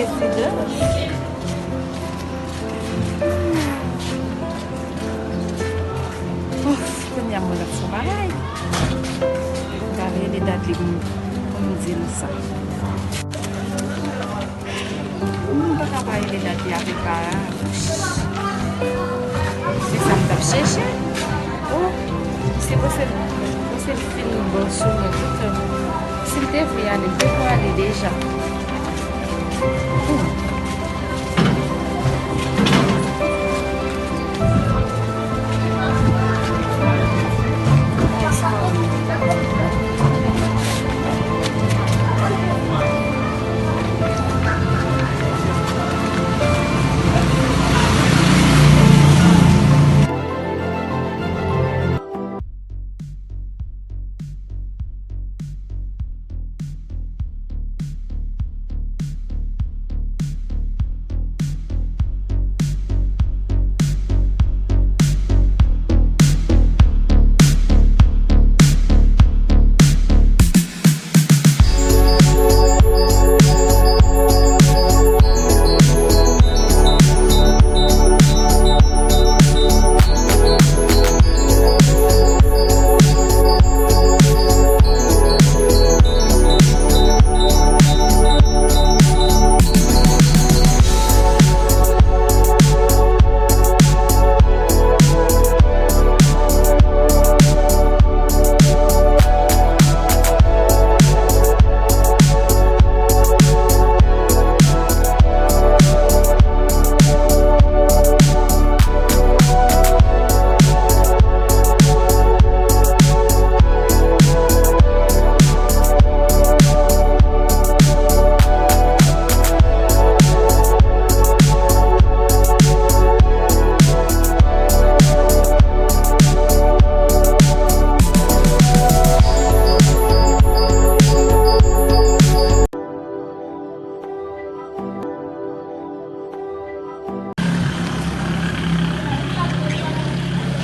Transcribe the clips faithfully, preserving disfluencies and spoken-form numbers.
Ouf, kounye a mwen ap fè bagay. M ta rele Dadli pou m, pou m di l sa. M pa ka pa rele Dadli avèk Kara. Se sa m t ap chèche. Oh, se panse, panse l fin bon sou mwen tout. Si l te vle ale, l te pou ale deja.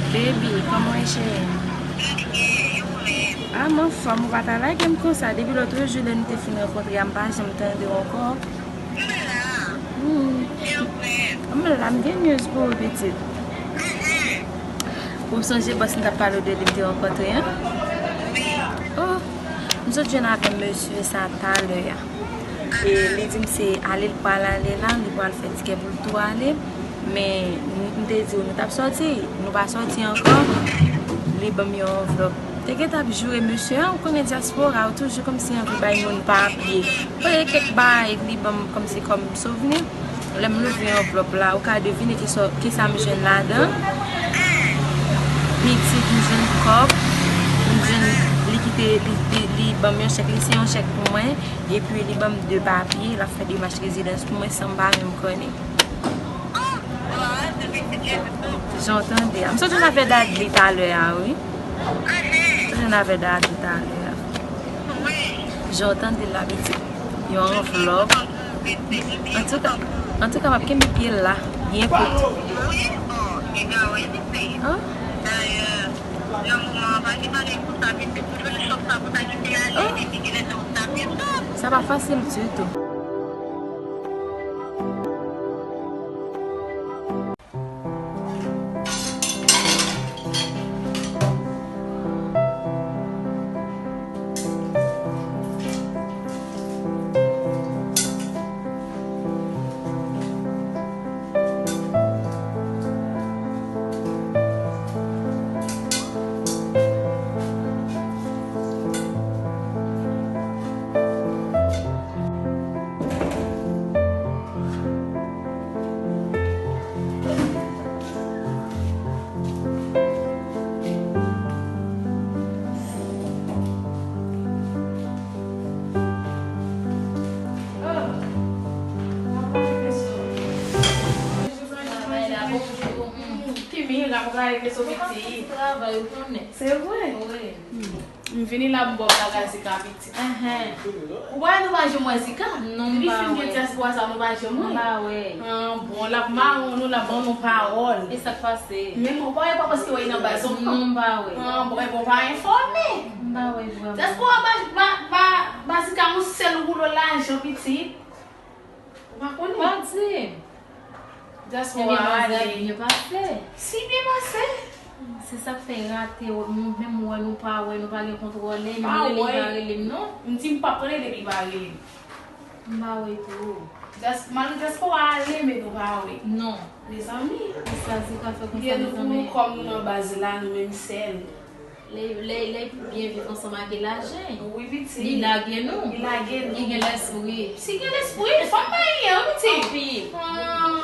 Baby, kòman w ye, cheri? Ah, m anfòm, ou pa ta lage m konsa. Depi lòt jou lè nou te fin rankontre a, m pa janm tande w ankò. Hmm. M la, m gen news pou ou, pitit. Ou sonje bòs m t ap pale w de li m te rankontre an? Oh, m sot jwenn avè mesye sa talè a. E li di m se ale l pral ale la, li pral fè tikè pou l tou ale. Men m, m te di w nou t ap sòti, nou pa sòti ankò. Li ban m yon anvlòp. Te gentan ap joure mesye a, ou konnen dyaspora, ou toujou kòmsi anvi bay moun papye. Voye kèk bagay, li ban m kòmsi kòm souvni. Lè m louvri anvlòp la, ou ka devine kisa, kisa m jwenn ladan. Pitit, m jwenn kòb, m jwenn, li kite, li, li, li ban m yon chèk, li siyen yon chèk pou mwen, epi li ban m de papye, l ap fè demach rezidans pou mwen san m pa menm konnen. Jan w tande a. M sot jwenn avè Dadli talè a, wi. M sot jwenn avè Dadli talè a. Jan w tande l la, pitit. Yon anvlòp. Antouka, antouka, m ap kenbe pye l la. Byen kout. An? An? Sa pa fasil ditou. Kimira, mwen travay, ou konnen. Se vre? Wi. M vini la, m ba w blaga Zika pitit. Enhen. Ou pa wè nou pa janm wè Zika? Non, m pa wè. Depi fim gen dyaspora sa, nou pa janm wè. M pa wè. An, bon, l ap mawon nou, l ap ban nou pawòl. E sa k pase? Men mwen pa wè, pa paske wè nan baz ankò. Non, m pa wè. An, bon, e bon, pa enfòme. M pa wè vrèman. Dyaspora ba, ba, ba, ba Zika yon sèl woulo lajan pitit. Pa konnen. Pa di. Dyaspora ale. Ebyen, manzè byen pase. Si byen pase. Se sa k fè rate, nou menm wè nou pa wè, nou pa gen kontwòl, li rele, li pa rele m non. M di m p ap rele depi li pa rele m. M pa wè tou. Dyaspora ale, men nou pa wè. Non. Mezanmi. Sa Zika fè konsa, mezanmi. Ebyen, nou, kòm nou nan baz la, nou menm sèl. Lè, lè, lè byen viv ansanm ak elajen. Wi, pitit. Li lage nou. Li lage nou. Li gen lespri. Si gen lespri, fanm pa anyen, wi, pitit. Anpil. Ah.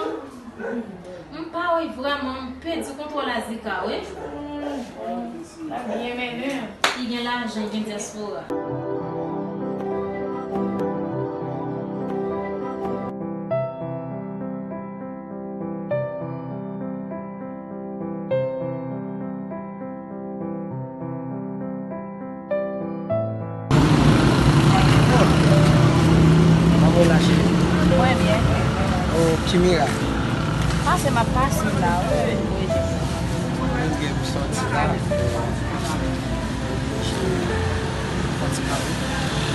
M pa wè vrèman, m pèdi kontwòl a Zika, wi. Hmm, bon. L ap byen mennen. Li gen lajan, li gen dyaspora. Kòman w ye la, cheri? Mwen byen. Oh, Kimira. Pase, m ap pase la, wi. Mwen gen m sòti la. Fatima, wi.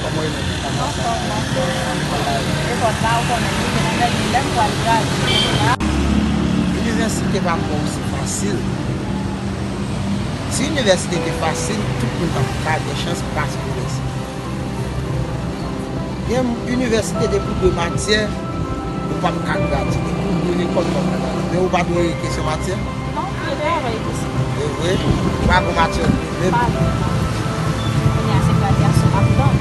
Kòman w ye menm? Anfòm, anfòm. Lekòl la, ou konnen, li te nan dènye lè m pral gradye la. Inivèsite pa twò osi fasil. Si inivèsite te fasil, tout moun t ap ka gen chans pase inivèsite. Gen inivèsite depi w dwe matyè, ou p ap ka gradye. Depi w dwe lekòl, ou p ap ka gradye. Men ou pa dwe rete san matyè. Non, m te travay tou. E vre? Ou pa gon matyè menm? Pa gon matyè. Kounye a se gradyasyon m ap tann.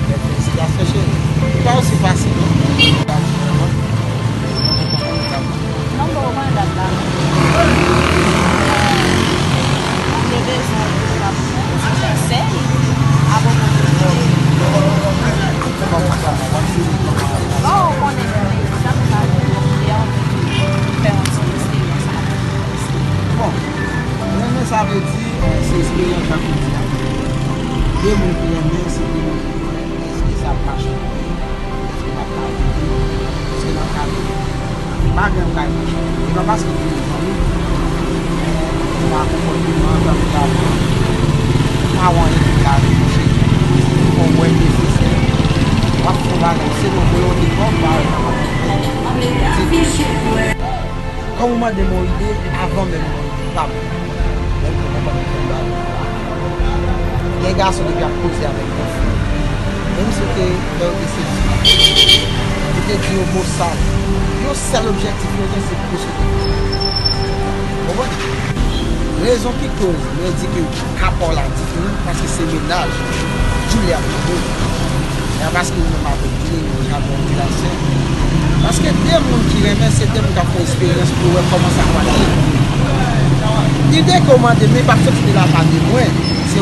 Men felisitasyon, cheri. Li pa osi fasil, non. Non, m poko konnen dat la, non. M te bezwen yon ti konsèy apwopo de... Bon, ou konnen, jan m ka di w, m te anvi fè yon ti eksperyans avè w. Bon, renmen sa vle di, eh, se esperyans jan kounye a. De moun ki renmen, se de moun ki renmen. Èske sa ap mache pou li? Èske l ap mache pou li? Èske l ap mache pou li? Pa gen yon kay mache. E pa paske li gen zanmi, men se pa konpòteman, tankou avan. Pa wè anyen ki ka reproche. Fò w wè l nesesè. W ap fè yon bagay, se yon volonte pa w, pa yon... Kòm ou mande m yon ide, avan menm yon ide pa m. Menm jan konpòtman m ba yo. Gen gason depi ap koze avèk yon fi, menm si w te fè yo te sedui, ou te di yo mo sal, yon sèl objektif yo gen, se posede. Konprann? Rezon ki koz mwen di ke ka pa w la diferan, paske se mennaj Julie ap mande w. E pa paske ou menm avèk li, nou jan konpilasyon. Paske de moun ki renmen, se de moun k ap fè eksperyans pou wè kòman sa pral ye. Ide ke w mande m, li p ap soti de la pa de mwen. Se...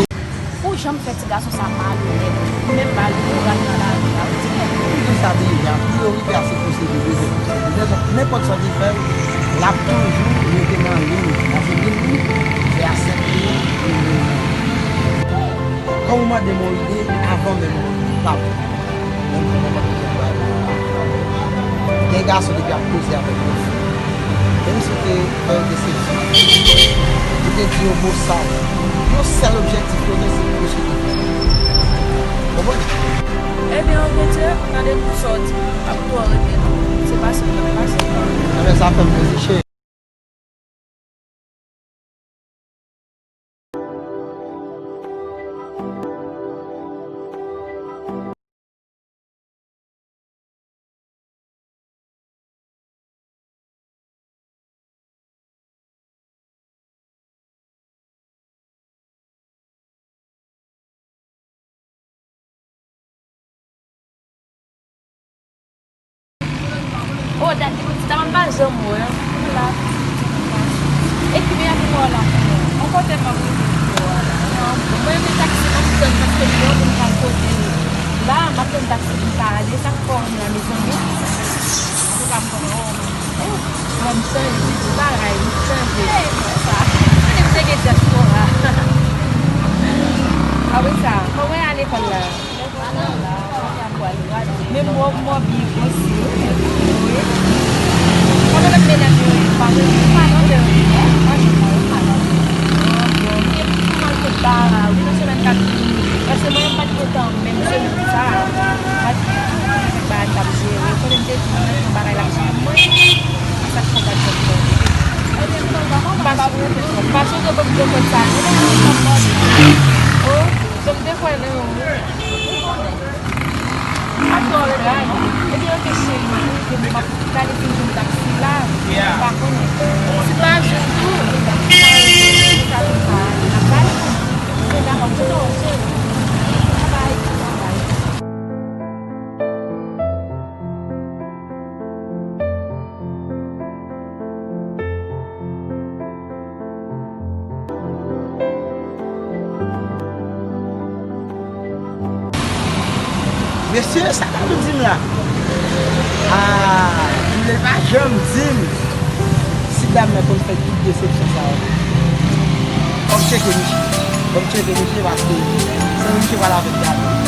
Pou jan m fè ti gason sa malonèt, ou menm malonèt, ou pral nan lari a, ou di m. Ou di sa deja, priyorite a se posede, dezòd posede. Dezòd, nenpòt sa w te fè l, l ap toujou rete nan liy, paske gen moun, se a sèt li yo, yo renmen. Kòm ou mande m yon ide, avan menm yon ide pa m. Menm jan konpòtman m ba yo. Gen gason depi ap koze avèk yon fi, menm si w te fè yo te sedui, ou te di yo mo sal, yon sèl objektif yo gen, se posede. Konprann? Ebyen, okontrè, gade pou sa w di, ap twò rete non. Se pase, pase. Ebyen, sa fè m plezi, cheri. O, dat li konn ti ta, m pa janm wè. Pou la. E ki meyè pou wè la. Mwen kote m ap rete pou wè la. Mwen renmen taksi m ap tann paske m gen yon moun k al kote l. La, m ap tann taksi pou m ka ale. Sa k fè w vin la, mezanmi? Antouka, m kontan wè w. Oh, m chanje, tout bagay, m chanje. Sa, m te gen dyaspora. Apre sa, kòman y a lekòl la? Men mò, mò byen osi, wi. Wi. Kòman lòt medam yo ye? Pa nan, pa nan lè yo ye, non? Pa janm wè yo, pa nan. Ah, bon. Li te pi mal kot Bara, wi, nan semèn k ap vini. Paske mwen menm m pa t gen tan menm semèn sa a. M pa t gen tan menm ba l t ap jere. Konnen m te di mwen menm, Mesye, sa pa vle di m la. Ah, m vle pa janm di m si dam nan konn fè tout desepsyon sa yo. Fò m tcheke misye. Fò m tcheke misye paske san misye pale avèk dam.